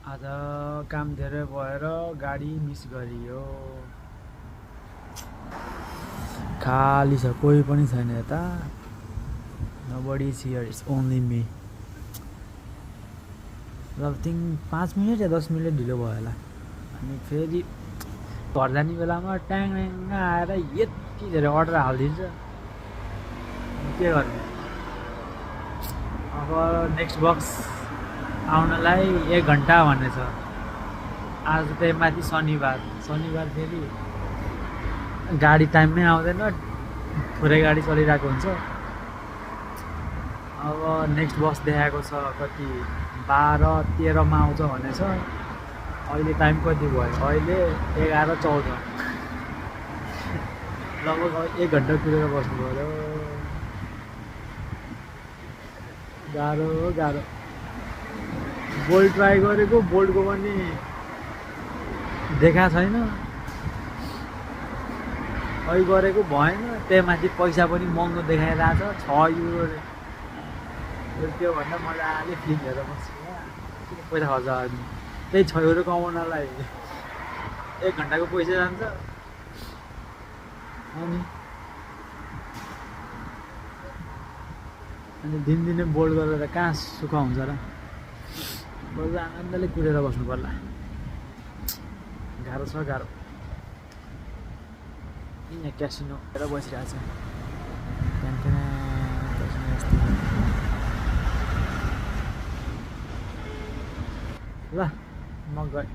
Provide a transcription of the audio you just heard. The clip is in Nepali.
आज काम धेरै भएर गाडी मिस गरियो। खाली छ, कोही पनि छैन यता। Nobody is here, it's only me. ल थिङ 5 मिनट या 10 मिनट ढिलो भयो होला। अनि फेरि घर जाने बेलामा ट्याङ आएर यति धेरै अर्डर हालिदिन्छ, के गर्ने। अब नेक्स्ट बक्स आउनलाई 1 घन्टा भन्ने छ। आज त्यही माथि शनिबार फेरि गाडी टाइममै आउँदैन, थोरै गाडी चलिरहेको हुन्छ। अब नेक्स्ट बस देखाएको छ कति 12-13 मा आउँछ भन्ने छ। अहिले टाइम कति भयो? अहिले 11:14। लगभग 1 घन्टा कुरेर बस्नु पर्यो। गाह्रो। बोल्ट ट्राई गरेको, बोल्टको पनि देखा छैन। अहिले गरेको भएन, त्यही माथि पैसा पनि महँगो देखाइरहेको छ, 6 युरो रे। त्यो भन्दा मजाले फिल्म हेरेर बस्छु, किन पैसा खर्च गर्ने। त्यही 6 युरो कमाउनलाई 1 घन्टाको पैसा जान्छ। अनि दिनदिनै बोल्ड गरेर कहाँ सुख हुन्छ र। बरु आनन्दले कुरेर बस्नु पर्ला। गाह्रो छ गाह्रो। यहाँ क्यासिनो हेरेर बसिरहेको छ। ल म गएँ।